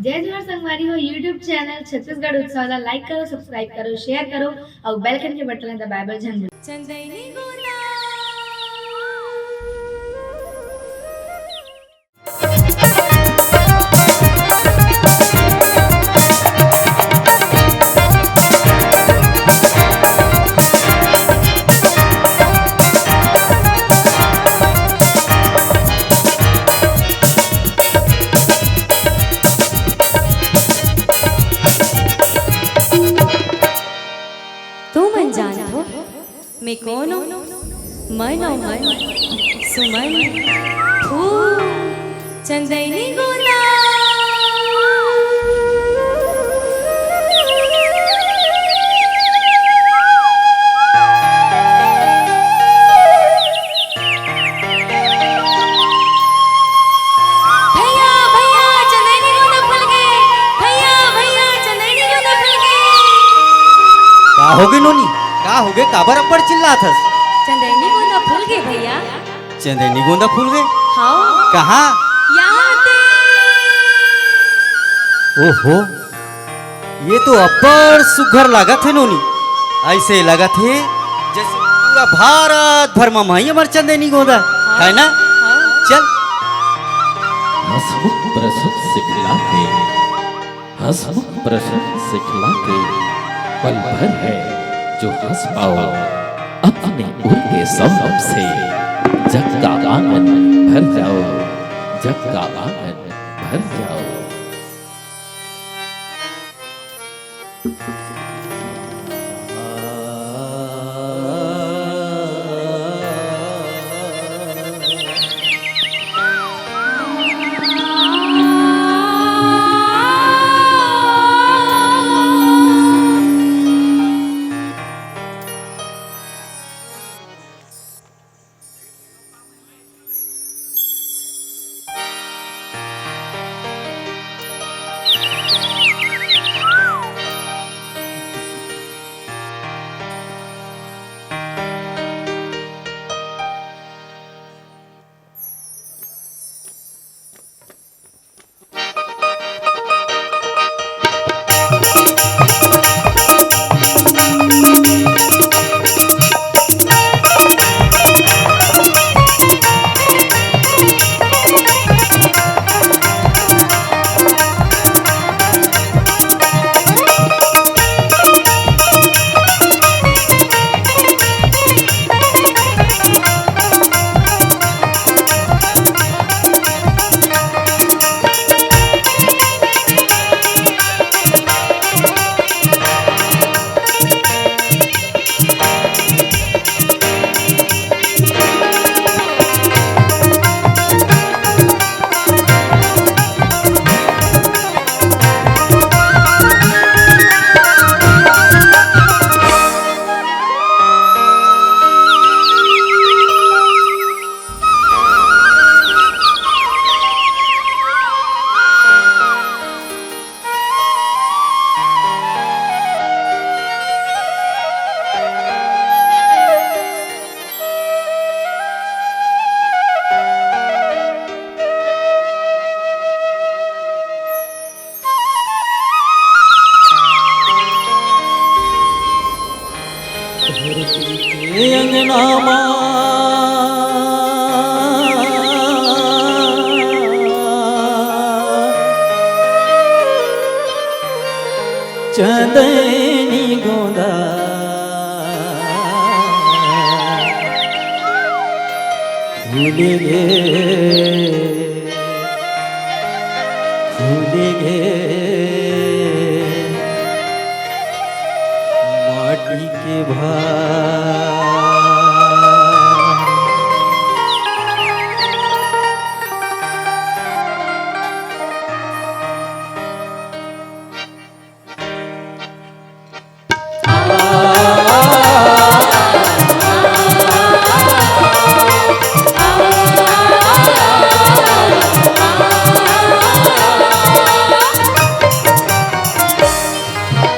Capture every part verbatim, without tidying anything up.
जय जोहार संगवारी हो, YouTube चैनल छत्तीसगढ़ उत्सव ला like करो, subscribe करो, share करो अउ bell icon के button ला दबाए बर झन भूलो। चंदैनी गोंदा। तुमन जानथो, मैं कोन ओं? मैं नोहर सुमन। ओ, चंदैनी गोंदा। भैया, भैया, चंदैनी गोंदा फूल गे। भैया, भैया, चंदैनी गोंदा फूल गे। का होगे नोनी? का होगे? काबर अब्बड़ चिल्लात हस? चंदैनी गोंदा फूल गे भैया। चंदैनी गोंदा फूल गे? हाँ। कहाँ? यहाँ ते। ओहो, ये तो अब्बड़ सुघर लागत हे नोनी। ऐसे लगत हे जैसे पूरा भारत भर म माई हमर चंदैनी गोंदा, हाँ। है ना? हाँ। चल। हंसमुख प्रसुत सिखला के, हंसमुख प्रसुत सिखला के, पल भर है जो हंस पाओ अपने उर के संभव से। जग का आंगन भर जाओ, जग का आंगन भर जाओ। धरती के अंगना मा चंदैनी गोंदा फूल गे, फूल गे माटी के भार।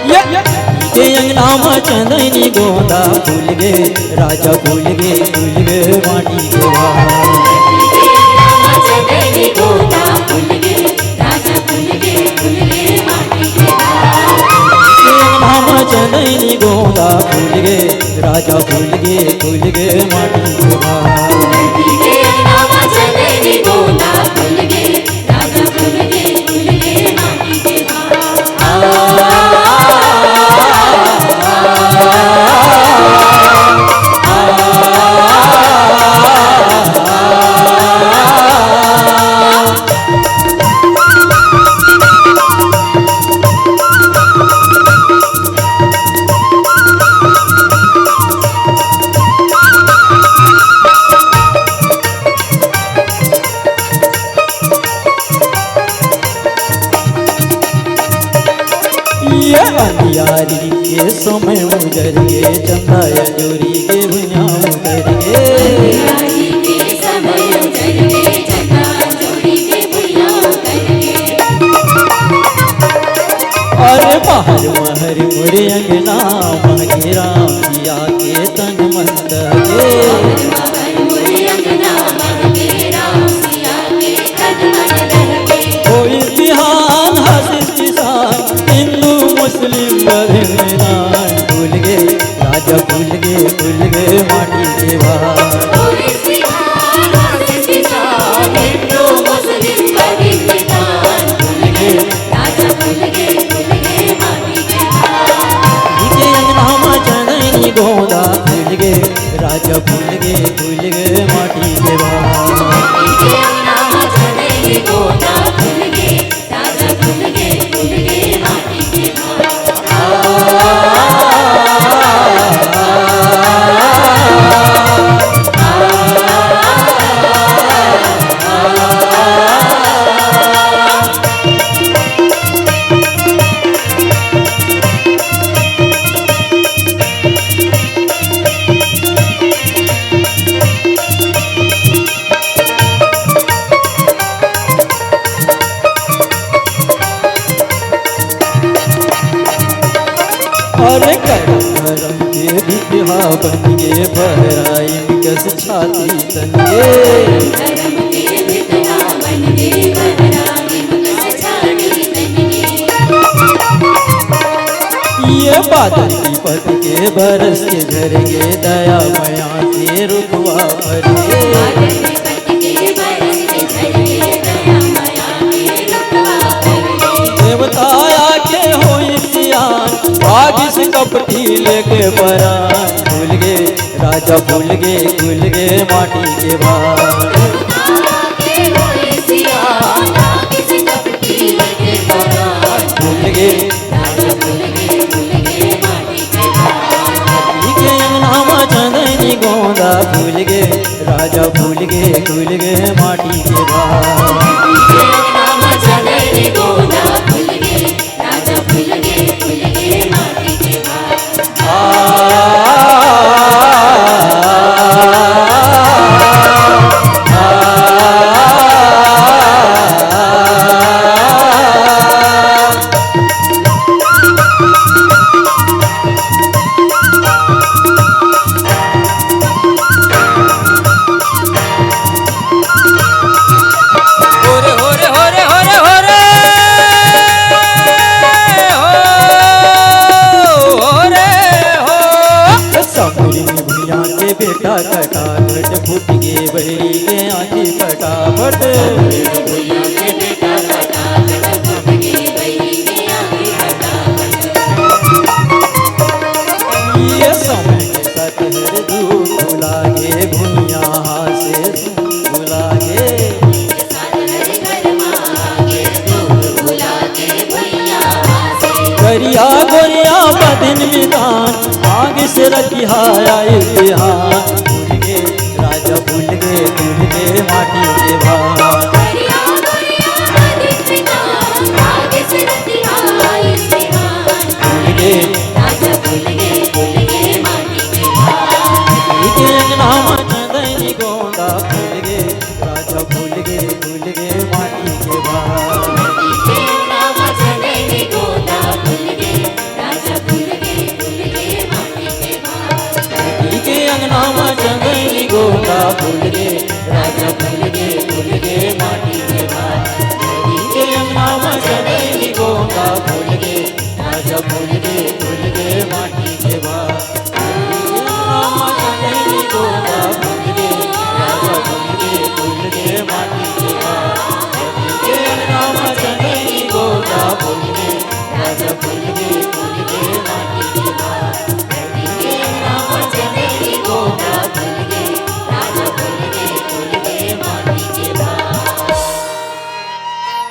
ये, ये। के अंगना म चंदैनी गोंदा फूल गे, राजा फूल गे, फूल गे माटी के भार। के अंगना म चंदैनी गोंदा फूल गे, राजा फूल गे, फूल चंदैनी गोंदा फूल गे, राजा फूल गे, फूल गे माटी के भार। ये अंधियारी के समय उजर गे, चंदा अंजोरी के भुइयां उतर गे। अरे बाहर महर मोरे अंगना, महके राम सिया के तन मन दहके। होइस बिहान हँसिस किसान, हिंदू मुस्लिम बदे मैदान। फूल गे राजा फूल गे, फूल गे माटी के भार। के अंगना मा चंदैनी गोंदा फूल गे, राजा फूल गे, फूल गे माटी के भार। अरे करम करम के बिटिहा बन गे, बहराइन कस छाती तन गे। ये बादल विपत के बरस के झर गे, दया मया के रुतवा भर गे। देवता आके होइस सियान, भागिस कपटी लेके परान। फूल गे राजा फूल गे, फूल गे माटी के भार। फूल गे के अंगना मा चंदैनी गोंदा फूल गे, राजा फूल गे, फूल गे माटी के भार। साँवरी भुइयां के बेटा कटाकट, फूट गे बहिरी के आँखी फटाफट। ये समय के साथ हर दुख भुला गे, भुइयां हासे सुख भुला गे। करिया गोरिया बदन में दान, आगे से रखिहा आए बिहान। फूल गे राजा फूल गे, फूल गे माटी के भार।